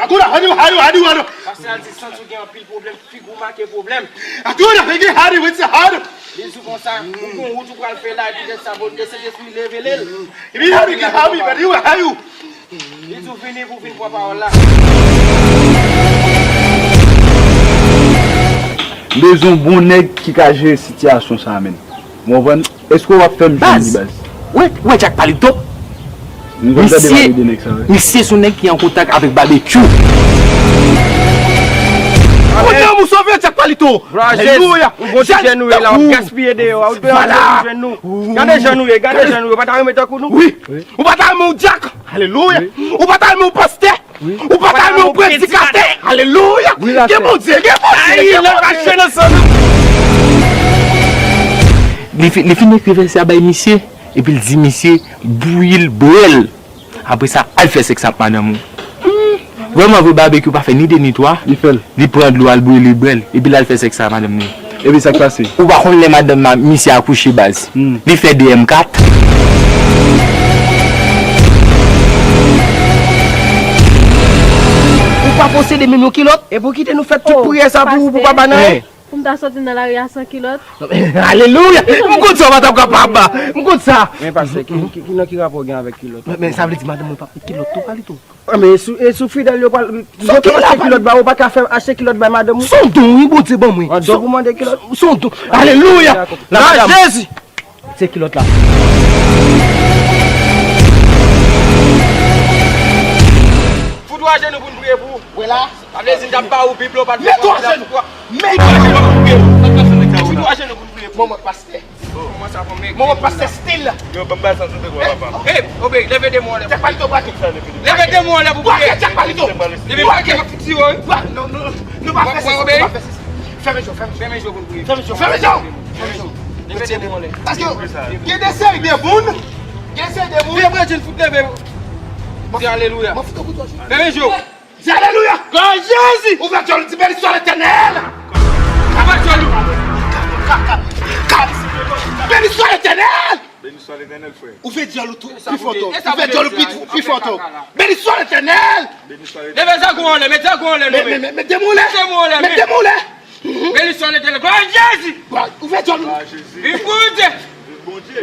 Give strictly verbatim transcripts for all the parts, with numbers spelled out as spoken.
Aduna, hadi, hadi, hadi, hadi. Pastè a di santi w gen anpil pwoblèm, figi w make pwoblèm. Aduna, hadi, hadi, what's the hard? Li di w konsa, ou gon wout ou pral fè la, epi lè sa, bon, lè Sentespri leve l. Ibi, hadi, hadi, hadi, hadi. Li di w vini pou w vin pran pawòl la. M bezwen yon bon nèg ki ka jere sitiyasyon sa a, menm. Ou konprann? Èske w ap fè m jwenn li, baz? Ou wè, ou wè Jack Palito? M konn tande pale de nèg sa, wi. Misye se yon nèg ki an kontak avèk Babekyou. Kote w sove Jack Palito? Alelouya. Ou gon ti jèn ou ye la, w ap gaspiye deyò a, ou bezwen jwenn nou. Gade jan nou ye, gade jan nou ye, ou pa ta renmen tankou nou? Wi. Ou pa ta renmen yon dyak? Alelouya. Ou pa ta renmen yon pastè? Ou pa ta renmen yon predikatè? Alelouya. Gen Bondye, gen Bondye, gen Bondye. Li fi-, li fin ekri vèsè a bay misye, epi l di misye, bouyi l, bwè l. Apre sa, al fè sèks ak madanm ou. Hmm. Vrèman vre, Babekyou pa fè ni de ni twa. Li fè l. Li pran dlo, al brile, li bwè l. Epi l al fè sèks ak madanm li. Epi sa k pase? Ou pa konn lè madanm misye akouche, baz. Hmm. Li fè de M kat. Ou pa posede menm yon kilòt? E pou kite nou fè tout priyè sa pou ou, pou papa nan? Pou m ta soti nan lari a san kilòt. Alelouya! M konn sa w pa t ap kapab. M konn sa. Men pastè, ki, ki, ki, nan ki rapò w gen avèk kilòt? Men, men sa vle di madanm mwen p ap met kilòt tou, Palito? Ah, men e sou, e sou fidèl yo pral, yo te achte kilòt ba ou, pa ka fè achte kilòt bay madanm ou? Son don, wi, Bondye ban mwen. An don pou mande kilòt? Son don. Alelouya! Nan Jezi! Se kilòt la. Fout ou ajenou pou n priye pou ou. Wè la. Sa vle di n t ap ba ou Bib la, ou pa t vle pran Bib la pou ou. Met ou ajenou pou n priye pou ou. Fout ou ajenou pou n priye pou ou. Manman pastè. Manman pastè stil. Yo, ban m bay sa sou tèt ou, papa. Hey, obe, leve de men anlè. Tchak Palito, Palito. Leve de men anlè pou priye. Tchak Palito. Leve pa ke fouti yo. Non, non, non. Nou pa fè sesi, nou pa fè sesi. Fèmen je w, fèmen je w. Fèmen je w pou n priye. Fèmen je w, fèmen je w. Fèmen je w. Leve de men anlè. Paske gen de seri de moun, gen de seri de moun. Vye bredjin fout leve. Di alelouya. Fèmen je w. Di alelouya! Glwa a Jezi! Ouvè djòl ou, di, beni swa Letènèl! Ouvè djòl ou! Beni swa Letènèl! Beni swa Letènèl, frè. Ouvè djòl ou tou, pi fò tou. Ouvè djòl ou pi, pi fò tou. Beni swa Letènèl! Beni swa Letènèl. Leve zango anlè, met zango anlè, leve. Met, met, met, met de men anlè. Met de men anlè. Met de men anlè. Beni swa Letènèl. Glwa a Jezi! Ouvè djòl ou. Glwa a Jezi. Viv Bondye! Viv Bondye!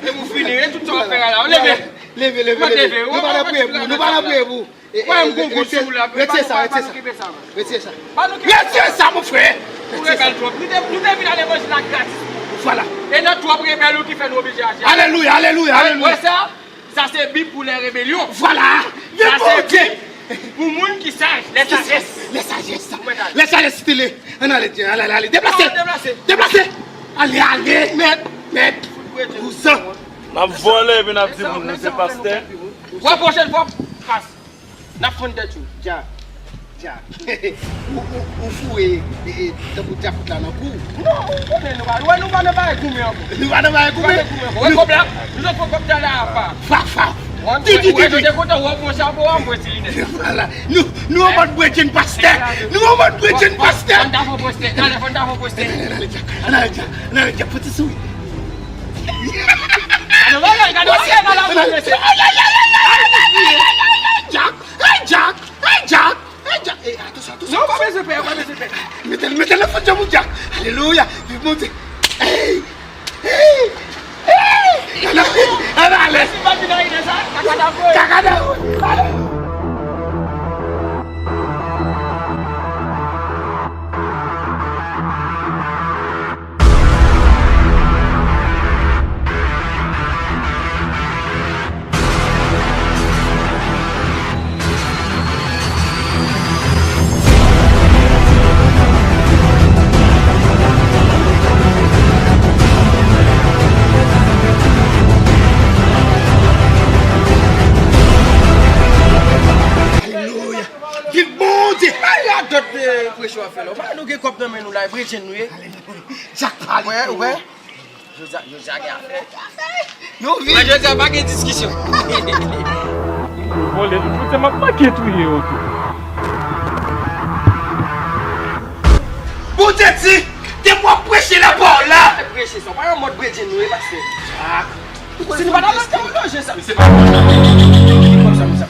E pou fini, e tout sa w ap fè a la. Leve! Leve, leve, leve. Nou pa nan priye pou, nou pa nan priye pou. Wè, m gon gout sou ou la. Retire sa, retire sa. Retire sa. Retire sa, mon frè. Ou rebèl twòp. Nou te, nou te vin al levanjil la gratis pou ou. Vwala. E nan twòp rebèl ou ki fè nou oblije aji. Alelouya, alelouya, alelouya. Wè sa? Sa se Bib pou lè rebelyon. Vwala. Sa se Bib pou moun ki saj. Lè sajès. Lè sajès. Lè sajès, style. Ann ale, ale, ale, ale. Deplase. Deplase. Deplase. Ale, ale. Mèt, mèt. Kouzan. N ap vòlè, epi n ap di moun nou se pastè. Wè, pwochèn fwa, pas. N ap fann tèt yo. Dja. Dja. Ou, ou, ou foure, e, e, tankou dyakout la nan kou. Non, ou konnen nou pa, wè, nou pa nan bagay goumen ankò. Nou pa nan bagay goumen? Nou pa nan goumen ankò. Wè kòb la, nou sot pran kòb talè a pa. Fa, fa. Ti, ti, ti, ti. Ou te kontan wè w pran chapo a, m pran ti linèt. Vwala. Nou, nou an mòd bredjenn pastè. Nou an mòd bredjenn pastè. Fò n ta fè pastè. Talè, fò n ta fè pastè. Ann ale, Dja. Ann ale, Dja. Ann ale, Dja. Fò ti souri. Gade bagay, gade bagay nan la mesye. Ay, Dja. Ay, Dja. Ay, Dja. Ay, Dja. Ey, atansyon, atansyon. Non, pa bezwen pè, pa bezwen pè. Mete l, mete l nan fon djanm ou, Dja. Alelouya. Viv Bondye. Ey. Ey. Ey. Ann ale. Ann ale. Kakadavoye. Kakadavoye. Alelouya. Viv Bondye. Ay, radòt, eh, preche w ap fè la. Ou pa wè nou gen kòb nan men nou la, e bredjenn nou ye. Alelouya. Dyak pale. Ou wè, ou wè? Jodi a, jodi a gen afè. Nou vin. Mwen jodi a pa gen diskisyon. Vòlè, tout kote m ap manke touye yo tou. Bondye di, depi w ap preche lapawòl la. Preche sa, pa yon mòd bredjenn nou ye, pastè. Dyak. Si nou pa t al nan tewoloji sa. Mesye pa. Ki kòb sa, mesye?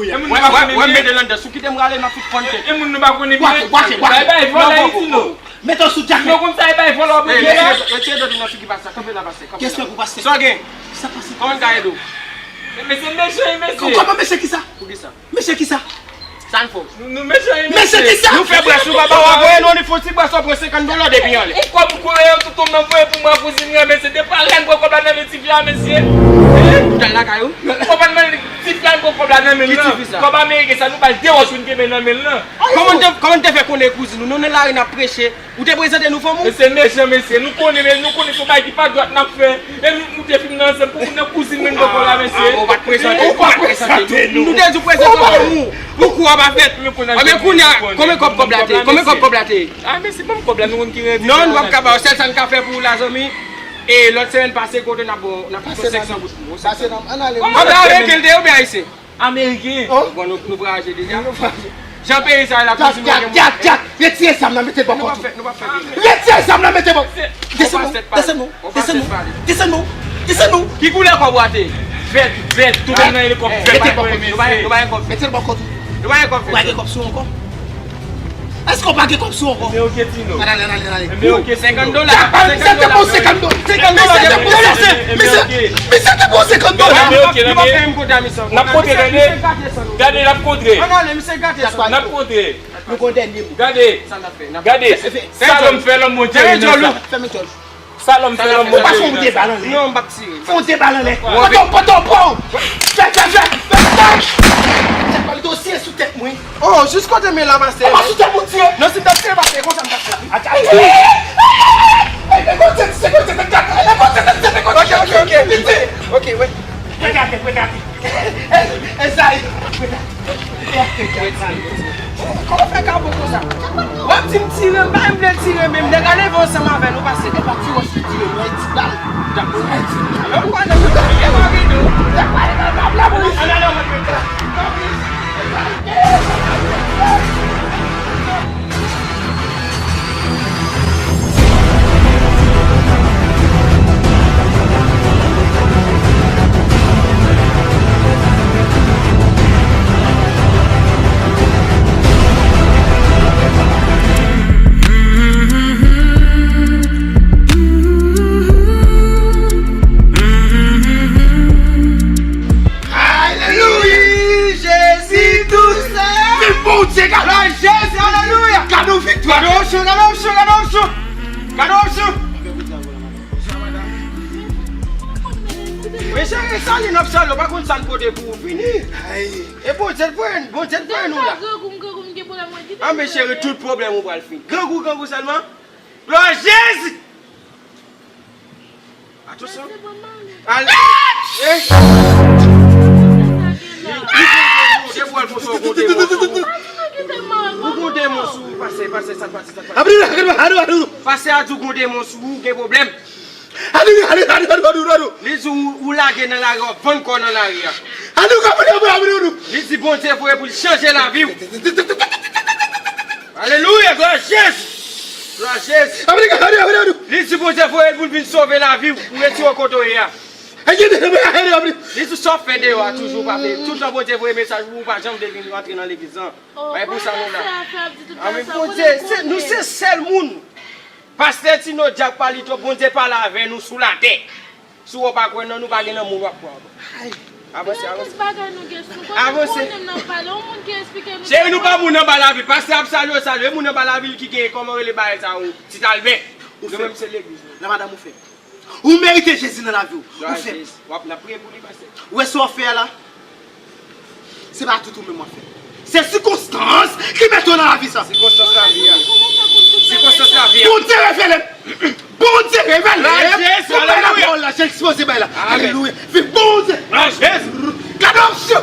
nou ye. Wè, wè, wè, mete l anndan. Si w kite m rale, m ap fout fann tèt. E moun nou pa konnen byen. Wache, wache, wache. Bay, bay, vòlè Tino. Mete w sou djak. Tino konn sa e bay vòlè w byen la. Retire dòt nan figi pastè. Kanpe la, pastè. Kanpe la. Kèsyon pou pastè. Sa w gen? Sa pase? Kòman n ka ede w? Mesye mechan wi, mesye. Kòman mechan ki sa? Pou ki sa? Mesye ki sa? Sa n fè w? Nou, nou mechan wi, mesye. Mesye ki sa? Nou fè brèch nou papa w a voye nou, li fè yon ti brèch w pran senkant dola depi anlè. E kòb ou konnen yo tout tonbe nan voye pou mwen kouzin mwen, mesye. Depi alè m pran kòb la nan men tifi a, mesye. Ou t al lakay ou? Kòb la nan men tifi a, m pran kòb la nan men l lan. Ki tifi sa? Kòb ameriken sa, nou ba l de wòch pou n kenbe nan men l lan. Kòman n te, kòman n te fè konnen kouzin nou? Nou nan lari n ap preche. Ou te prezante nou fanm ou? Mesye mechan, mesye. Nou konnen, men nou konnen se yon bagay ki pa dwat n ap fè. E nou, nou te fin nan ansanm pou moun nan kouzin mwen poko la, mesye. Ah, ou pa t prezante, ou pa t prezante nou. Nou te di w prezante fanm ou. Pou kou a pa fèt. Anben kounye a, konbyen kòb kòb la te ye? Konbyen kòb kòb la te ye? Ah, mesye, ban m kòb la, nou konn ki redi. Non, nou p ap ka ba w. Sèl sa n ka fè pou ou la, zanmi. E lòt semèn pase kote n ap ba w, n ap ba w senk san goud pou ou. Pase nan, ann ale. Kòb la ameriken l te ye oubyen ayisyen? Ameriken. Oh. Bon, nou, nou voyaje deja. Nou voyaje. Jan peyi sa la, kat, kat, kat, kat. Retire zam nan, mete l bò kòt ou. Nou p ap fè, nou p ap fè. Retire zam nan, mete bò. Desann non, desann non, desann non, desann non, desann non. Ki koulè kòb ou a te? Vèt, vèt, tout moun nan li kòb vèt. Mete l bò kòt ou. Nou pa gen kòb. Mete l bò kòt ou. Nou pa gen kòb. Ou pa gen kòb sou ou ankò? Èske w pa gen kòb sou ou ankò? Enben oke, Tino. Ann ale, ann ale, ann ale. Enben oke, Tino. Senkant dola. Misye te ba w senkant dola. Misye te ba w senkant dola. Misye te ba w senkant dola. N ap konte, tande. Gade, n ap kontre. Ann ale, misye gate sa. N ap kontre. Nou gon dènye mo. Gade. Gade. Sa lòm fè lòm, Bondye renmen sa. Fèmen djòl ou. Sa lòm fè lòm, Bondye renmen sa. Ou pa fè yon de bal anlè? Non, m p ap tire. Fè yon de bal anlè. Pote w, pote w, pote w. Fè, fè, fè, fè, fè. Tèt pa li dosye sou tèt mwen. Oh, jis kote men la pase. Ou pa sou tèt moun tire. Non, si m t ap tire pase konsa, m t ap fè. Atè. Ok, ok, ok. Ok, wi. Pwe gate, pwe gate. Ezayi, pwe gate. Kòman w fè ka bon konsa? W ap di m tire, m pa menm vle tire menm. Nèg a leve ansanm avè nou pase. E pa ti wòch li tire, non, e ti bal. Dakò. Alò, m kwè nan tout bagay, e pa vide. Dakò, ale nan lapolis. Ann ale, ann ale. Alelouya! Jezi tou sèl! Viv Bondye, gade! Glwa Jezi, alelouya! Gade yon viktwa! Gade yon chou, gade yon chou, gade yon chou! Gade yon chou! Men cheri, sa li n ap salye, w pa konn sa n pote pou ou vini. E Bondye l voye n, Bondye l voye nou la. Anben cheri, tout pwoblèm ou pral fini. Grangou, grangou sèlman. Glwa Jezi! Atansyon. Al. Eh. Li, li gon demon, depi w al konsa w gon demon sou ou. Ou gon demon sou ou, pase, pase, sa k pase, sa k pase. Pase a di w gon demon sou ou, gen pwoblèm. Li di w, ou lage nan lari a, w ap vann kò w nan lari a. Li di Bondye voye pou l chanje lavi w. Alelouya, glwa Jezi. Glwa Jezi. Li di Bondye voye l pou l vin sove lavi w, pou retire w kote w ye a. Li di sa w fè deyò a toujou pa fè. Tout tan Bondye voye mesaj pou ou, ou pa janm vle vin rantre nan legliz lan. E pou sa nou la. Anmè Bondye, se, nou se sèl moun. Pastè Tino, dyab pa li twòp, Bondye pale avè nou sou latè. Si w pa kwè nan nou, pa gen nan moun w ap kwè ankò. Avanse, avanse. Avanse. Cheri, nou pa moun anba lavil. Pastè ap salye w, salye. Moun anba lavil ki gen, kòman rele bagay sa yo? Ti Talbè. Nou menm se legliz nou. Nan madanm ou fè. Ou merite Jezi nan lavi w. Ou fè. W ap, n ap priye pou li, pastè. Ou wè sa w ap fè a la? Se pa tout ou menm w ap fè. Se sikonstans ki mete w nan lavi sa. Sikonstans lavi a. Sikonstans lavi a. Bondye revele m. Bondye revele m. Pou bay lapawòl la, jan l sipoze bay la. Alelouya. Viv Bondye. Gade opsyon.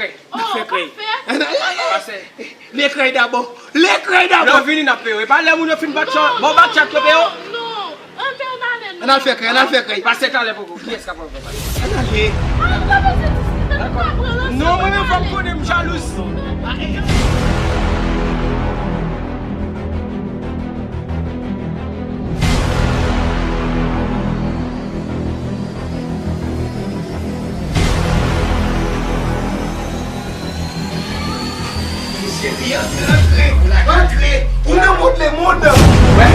Lekrèy dabò. Lekrèy dabò. Lè w vini, n ap peye w. E pa lè moun yo fin bat chat, bon, bat chat yo peye w. Non, non, non. Ann fè, ann ale, non. Ann al fè krèy, ann al fè krèy. Pastè talè poko. Kiyès k ap pran pastè? Ann ale. Dakò. Non, mwen menm fò m konnen m jalouz. Mesye, li antre, antre, antre. Ou nan mond lemond. Wè,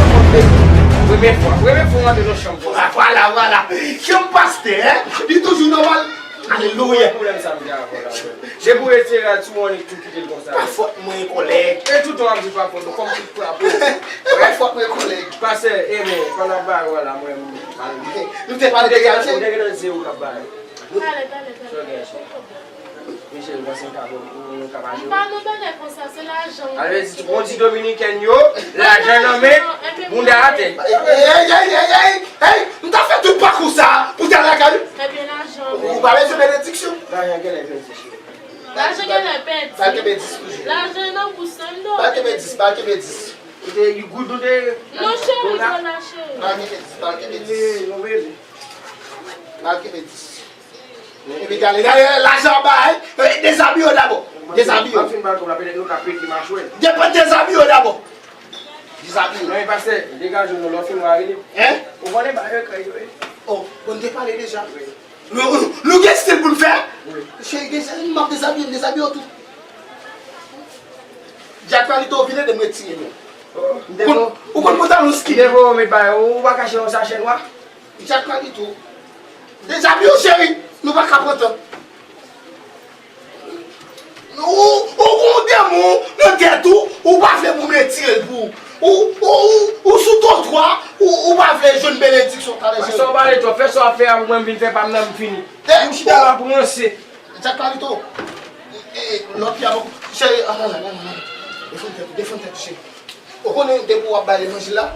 premye fwa, premye fwa w antre nan chanm konsa. Vwala, vwala. Chanm pastè, en? Li toujou nòmal. Alelouya. Pwoblèm sa m gen avè w la. Se pou retire l sou mwen, li tou kite l konsa. Pa fòt mwen, kòlèg. E tout w ap di pa fòt mwen, kòm tout frape w. E pa fòt mwen, kòlèg. Pastè, e men, pandan w ap bay w la, mwen, m, nou te pale de gade. Ou te gentan di se ou k ap bay. Talè, talè, talè. Mesye, nou panse nou ka bon, nou, nou ka pa jere. M pa nan bagay konsa, se lajan. Ale di, kondi dominikèn yo, lajan nan men, bounda atè. Ey, ey, ey, ey, ey, ey, m ta fè tout pakou sa pou ta lakay ou. Ebyen, lajan. Ou pa bezwen benediksyon. Lajan genlè pèdi, cheri. Lajan genlè pèdi. Ba l kenbe dis toujou. Lajan nan bous lan, non. Ba l kenbe dis, ba l kenbe dis. Ou te, you good, ou te. Non, cheri, vwala, cheri. Ba l kenbe dis, ba l kenbe dis. Ba l kenbe dis. Epi gade, gade, lajan anba, en. Ey, dezabiye w dabò. Dezabiye w. M ap fin ba l kòb la, petèt nou ka pete machwè. Depi dezabiye w dabò. Dezabiye w. Non, e pastè, degaje w non, lè w fin w a rele. En? Ou konnen bagay yo kreye yo ye. O, bon, n te pale deja. Wi. Nou, nou, nou gen stil pou n fè? Wi. Cheri, gen stil, m ap dezabiye, m dezabiye w tou. Jack Palito, vin ede m retire men. O, m te vo. Ou konn pantalon skinny. M te vo, met bagay, ou pa kache yon sachè nwa? Jack Palito. Dezabiye w, cheri. Nou pa ka pran tan. Ou, ou gon demon nan tèt ou, ou pa vle pou m retire l pou ou. Ou, ou, ou, ou sou twotwa, ou, ou pa vle jwenn benediksyon talè, cheri. Fè sa w pale twòp, fè sa w ap fè a pou mwen, m vin fè pa m nan, m fini. Ou chita la ap ranse. Jack Palito. E, e, lòt pye a, cheri, ah, non, non, non, non. Defann tèt ou, defann tèt ou, cheri. Ou konnen depi w ap bay levanjil la,